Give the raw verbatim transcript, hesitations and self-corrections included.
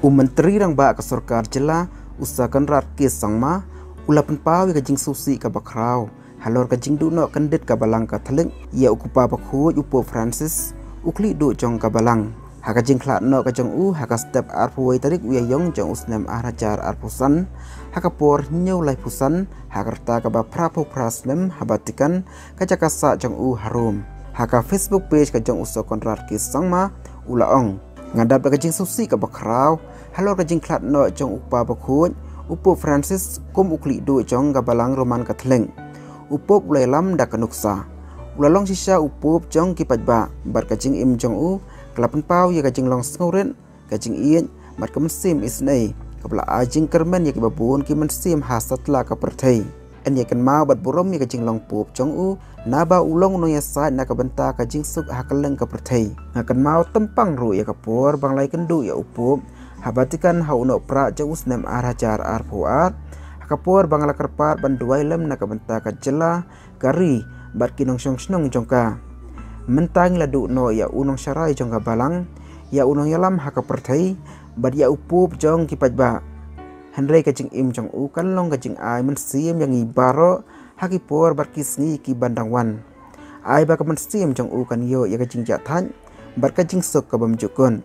U Myntri Rangbah ka Sorkar Jylla, u Sir Conrad K Sangma, u la pynpaw ïa ka jingsngewsih kaba khraw halor ka jingduh noh kyndit ka Balang Katholik ïa u Kpa Bakhuid u Pope Francis, u khlieh duh jong ka Balang. Ha ka jingkhlad noh ka jong u ha ka step arphew wei tarik u Ïaïong jong u snem ar hajar arphew san, ha ka por hynñiew laiphew san, ha ka rta kaba phraphew phra snem ha Vatican, ka jaka sah jong u ha Rome. Ha ka Facebook page ka jong u Sir Conrad K Sangma, u la ong: Nga dap da ka jingsngewsih kaba khraw halor ka jingkhlad noh jong u Kpa Bakhuid u Pope Francis kum u khlieh duh jong ka Balang Roman Katholik. U Pope u la ïalam da ka nuksa. U la long shisha u Pope jong ki paidbah, bad ka jingim jong u ka la pynpaw ïa ka jinglong sngewrit, ka jingïeit, bad ka mynsiem isynei, kaba la ai jingkyrmen ïa kiba bun ki mynsiem ha satlak ka pyrthei. Yn ïa kynmaw bad burom ïa ka jinglong Pope jong u, naba u long u nongïasaid na ka bynta ka jingsuk ha kylleng ka pyrthei. Nga kynmaw tympang ruh ïa ka por ba nga la ïakynduh ïa u Pope ha Vatican ha u Nohprah jong u snem ar hajar arphew ar, ha ka por ba nga la kyrpad ban duwai lem na ka bynta ka jylla, ka ri, bad ki nongshong shnong jong ka. Mynta ngi la duh noh ïa u nongsharai jong ka Balang, ïa u nongïalam ha ka pyrthei, bad ïa u Pope jong ki paidbah. Hynrei ka jingim jong u kan long ka jingai mynsiem ïa ngi baroh ha ki por bad ki sngi ki ban dang wan. Ai ba ka mynsiem jong u kan ïoh ïa ka jingjahthait bad ka jingsuk ka bymjukut.